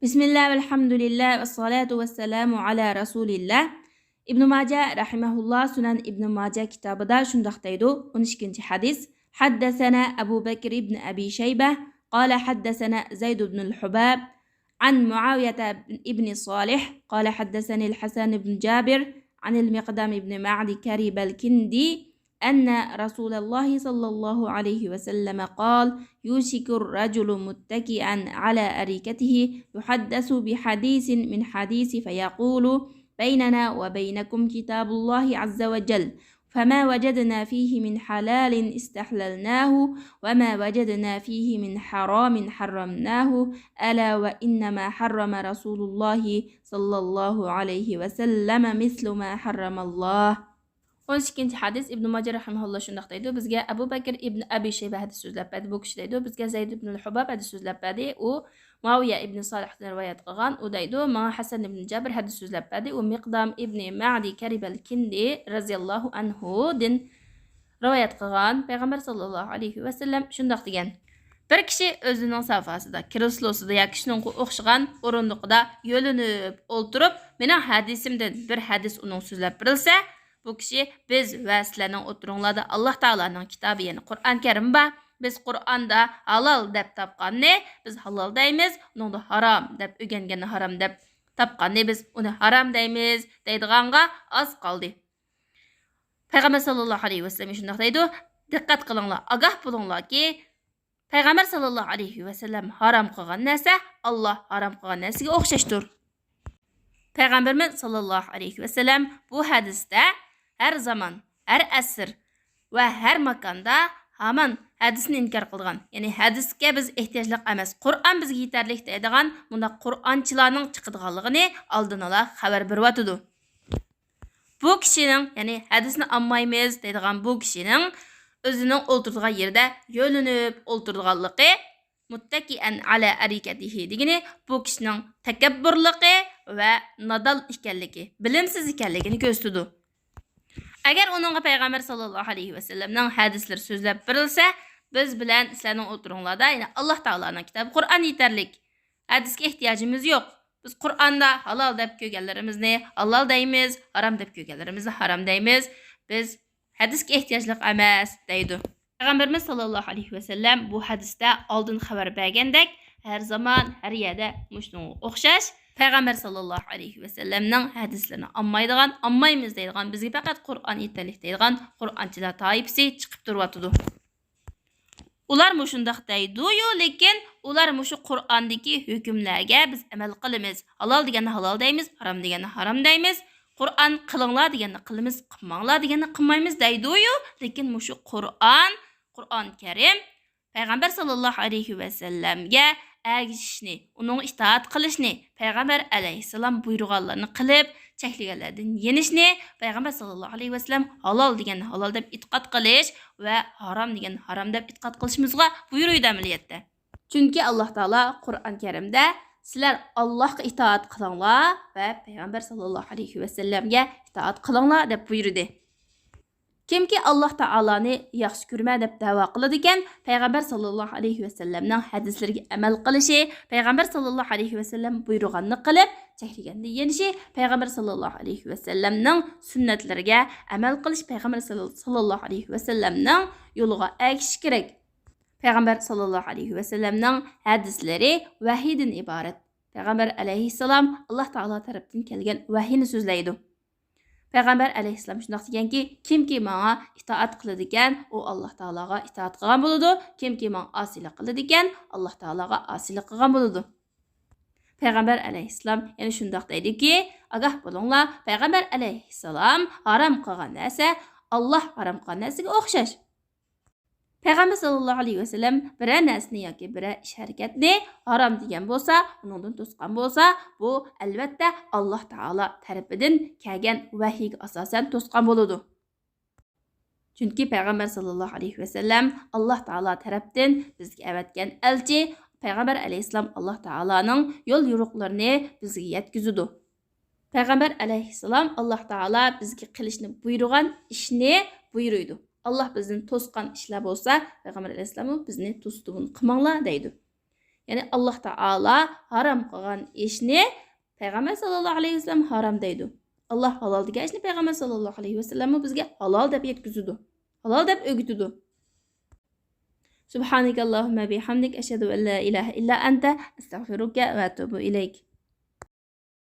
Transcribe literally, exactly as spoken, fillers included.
بسم الله والحمد لله والصلاة والسلام على رسول الله. ئىبن ماجە رەھىمەھۇللا سۇنەن ئىبن ماجە كىتابىدا شۇنداق دەيدۇ، ئون ئىككىنچى ھەدىس. حدثنا أبو بكر بن أبي شيبة قال حدثنا زيد بن الحباب عن معاوية بن صالح قال حدثني الحسن بن جابر عن المقدام بن معد كرب الكندي أن رسول الله صلى الله عليه وسلم قال: يوشك الرجل متكئا على أريكته يحدث بحديث من حديث فيقول: بيننا وبينكم كتاب الله عز وجل، فما وجدنا فيه من حلال استحللناه، وما وجدنا فيه من حرام حرمناه، ألا وإنما حرم رسول الله صلى الله عليه وسلم مثل ما حرم الله. ئون ئىككىنچى ھەدىس. ئىبن ماجە رەھىمەھۇللا شۇنداق دەيدۇ، بىزگە ئەبۇ بەكىر ئىبن ئەبى شەيبە ھەدىس سۆزلەپ بەردى. بۇ كىشى دەيدۇ، بىزگە زەيد ئىبن ھۇباب ھەدىس سۆزلەپ بەردى. ئۇ مۇئاۋىيە ئىبن سالىھتىن رىۋايەت قىلغان. ئۇ دەيدۇ، ماڭا ھەسەن ئىبن جابىر ھەدىس سۆزلەپ بەردى. ئۇ مىقدام ئىبنى مەدى كەرىبەل كىندى رەزىياللاھۇ ئەنھۇدىن رىۋايەت قىلغان. پەيغەمبەر ساللاللاھۇ ئەلەيھى ۋەسەللەم شۇنداق دېگەن: بىر كىشى ئۆزىنىڭ سافاسىدا، كرېسلوسىدا ياكى شۇنىڭغا ئوخشىغان ئورۇندۇقىدا يۆلىنىپ ئولتۇرۇپ، مېنىڭ ھەدىسىمدىن بىر ھەدىس ئۇنىڭ سۆزلەپ بېرىلسە، بۇ كىشى: بىز ۋە سىلەرنىڭ ئوتتۇرىڭلاردا ئاللاھ تائالانىڭ كىتابى، يەنى قۇرئان كەرىم بار. بىز قۇرئاندا ھالال دەپ تاپقاننى بىز ھالال دەيمىز، ئۇنىڭدا ھارام دەپ ئۆگەنگەننى ھارام دەپ تاپقاننى بىز ئۇنى ھارام دەيمىز دەيدىغانغا ئاز قالدى. پەيغەمبەر ساللاللاھۇ ئەلەيھى ۋەسەللەم شۇنداق دەيدۇ: دىققەت قىلىڭلار، ئاگاھ بولۇڭلاركى، پەيغەمبەر ساللاللاھۇ ئەلەيھى ۋەسەللەم ھارام قىلغان نەرسە ئاللاھ ھارام قىلغان نەرسىگە ئوخشاشتۇر. پەيغەمبىرىمىز ساللاللاھۇ ئەلەيھى ۋەسەللەم بۇ ھەدىستە ھەر زامان، ھەر ئەسىر ۋە ھەر ماكاندا ھامان ھەدىسنى ئىنكار قىلىدىغان، يەنى ھەدىسكە بىز ئېھتىياجلىق ئەمەس، قۇرئان بىزگە يېتەرلىك دەيدىغان مۇنداق قۇرئانچىلارنىڭ چىقىدىغانلىقىنى ئالدىنلا خەۋەر بېرىۋاتىدۇ. بۇ كىشىنىڭ، يەنى ھەدىسنى ئالمايمىز دەيدىغان بۇ كىشىنىڭ ئۆزىنىڭ ئولتۇرىدىغان يېرىدە يۆلىنىپ ئولتۇرىدىغانلىقى، مۇتتەكىئەن ئەلە ئەرىكەتىھى دېگىنى بۇ كىشىنىڭ تەكەببۇرلۇقى ۋە نادان ئىكەنلىكى، بىلىمسىز ئىكەنلىكىنى كۆرسىتىدۇ. ئەگەر ئۇنىڭغا پەيغەمبەر ساللاللاھۇ ئەلەيھى ۋەسەللەمنىڭ ھەدىسلىرى سۆزلەپ بېرىلسە، بىز بىلەن سىلەرنىڭ ئوتتۇرىڭلاردا، يەنى ئاللاھ تائالانىڭ كىتابى قۇرئان يېتەرلىك، ھەدىسكە ئېھتىياجىمىز يوق. بىز قۇرئاندا ھالال دەپ كۆرگەنلىرىمىزنى ھالال دەيمىز، ھارام دەپ كۆرگەنلىرىمىزنى ھارام دەيمىز. بىز ھەدىسكە ئېھتىياجلىق ئەمەس دەيدۇ. پەيغەمبىرىمىز ساللاللاھۇ ئەلەيھى ۋەسەللەم بۇ ھەدىستە ئالدىن خەۋەر بەرگەندەك، ھەر زامان، ھەر يەردە مۇشۇنىڭغا ئوخشاش پەيغەمبەر ساللاللاھۇ ئەلەيھى ۋەسەللەمنىڭ ھەدىسلىرىنى ئالمايدىغان، ئالمايمىز دەيدىغان، بىزگە پەقەت قۇرئان يېتەرلىك دەيدىغان قۇرئانچىلار تائىپىسى چىقىپ تۇرۇۋاتىدۇ. ئۇلار مۇشۇنداق دەيدۇ-يۇ، لېكىن ئۇلار مۇشۇ قۇرئاندىكى ھۆكۈملەرگە بىز ئەمەل قىلىمىز. ھالال دېگەننى ھالال دەيمىز، ھارام دېگەننى ھارام دەيمىز. قۇرئان قىلىڭلار دېگەننى قىلىمىز، قىلماڭلار دېگەننى قىلمايمىز دەيدۇ-يۇ، لېكىن مۇشۇ قۇرئان، قۇرئان كەرىم پەيغەمبەر ساللاللاھۇ ئەلەيھى ۋەسەللەمگە ئەگىشىشنى، ئۇنىڭغا ئىتائەت قىلىشنى، پەيغەمبەر ئەلەيھىسسالام بۇيرۇغانلارنى قىلىپ، چەكلىگەنلەردىن يېنىشنى، پەيغەمبەر ساللاللاھۇ ئەلەيھى ۋەسەللەم ھالال دېگەننى ھالال دەپ ئېتىقاد قىلىش ۋە ھارام دېگەننى ھارام دەپ ئېتىقاد قىلىشىمىزغا بۇيرۇيدۇ ئەمەلىيەتتە. چۈنكى ئاللاھ تائالا قۇرئان كەرىمدە، سىلەر ئاللاھقا ئىتائەت قىلىڭلار ۋە پەيغەمبەر ساللاللاھۇ ئەلەيھى ۋەسەللەمگە ئىتائەت قىلىڭلار دەپ بۇيرۇدى. كىمكى ئاللاھ تائالانى ياخشى كۆرىمەن دەپ دەۋا قىلىدىكەن، پەيغەمبەر ساللاللاھۇ ئەلەيھى ۋەسەللەمنىڭ ھەدىسلىرىگە ئەمەل قىلىشى، پەيغەمبەر ساللاللاھۇ ئەلەيھى ۋەسەللەم بۇيرۇغاننى قىلىپ، چەكلىگەندىن يېنىشى، پەيغەمبەر ساللاللاھۇ ئەلەيھى ۋەسەللەمنىڭ سۈننەتلىرىگە ئەمەل قىلىش، پەيغەمبەر ساللاللاھۇ ئەلەيھى ۋەسەللەمنىڭ يولىغا ئەگىشىش كېرەك. پەيغەمبەر ساللاللاھۇ ئەلەيھى ۋەسەللەمنىڭ ھەدىسلىرى ۋەھىيدىن ئىبارەت. پەيغەمبەر ئەلەيھىسسالام ئاللاھ تائالا تەرەپتىن كەلگەن ۋەھىينى سۆزلەيدۇ. پەيغەمبەر ئەلەيھىسسالام شۇنداق دېگەنكى، كىمكى ماڭا ئىتائەت قىلىدىكەن، ئۇ ئاللاھ تائالاغا ئىتائەت قىلغان بولىدۇ، كىمكى ماڭا ئاسىيلىق قىلىدىكەن، ئاللاھ تائالاغا ئاسىيلىق قىلغان بولىدۇ. پەيغەمبەر ئەلەيھىسسالام يەنە شۇنداق دەيدۇكى، ئاگاھ بولۇڭلار، پەيغەمبەر ئەلەيھىسسالام ھارام قىلغان نەرسە ئاللاھ ھارام قىلغان نەرسىگە ئوخشاش. پەيغەمبەر ساللاللاھۇ ئەلەيھى ۋەسەللەم بىرەر نەرسىنى ياكى بىرەر ئىش ھەرىكەتنى ھارام دېگەن بولسا، ئۇنىڭدىن توسقان بولسا، بۇ ئەلۋەتتە ئاللاھ تائالا تەرىپىدىن كەلگەن ۋەھىيگە ئاساسەن توسقان بولىدۇ. چۈنكى پەيغەمبەر ساللاللاھۇ ئەلەيھى ۋەسەللەم ئاللاھ تائالا تەرەپتىن بىزگە ئەۋەتكەن ئەلچى، پەيغەمبەر ئەلەيھىسسالام ئاللاھ تائالانىڭ يول يورۇقلىرىنى بىزگە يەتكۈزىدۇ. پەيغەمبەر ئەلەيھىسسالام ئاللاھ تائالا بىزگە قىلىشنى بۇيرۇغان ئىشنى بۇيرۇيدۇ. ئاللاھ بىزدىن توسقان ئىشلار بولسا، پەيغەمبەر ئەلەيھىسسالاممۇ بىزنى توسىدۇ، بۇنى قىلماڭلار دەيدۇ. يەنى ئاللاھ تائالا ھارام قىلغان ئىشنى پەيغەمبەر ساللاللاھۇ ئەلەيھى ۋەسەللەم ھارام دەيدۇ. ئاللاھ ھالال دېگەن ئىشنى پەيغەمبەر ساللاللاھۇ ئەلەيھى ۋەسەللەممۇ بىزگە ھالال دەپ يەتكۈزىدۇ. ھالال دەپ ئۆگىتىدۇ. سبحانك اللهم بحمدك، أشهد أن لا إله إلا أنت، أستغفرك وأتوب إليك.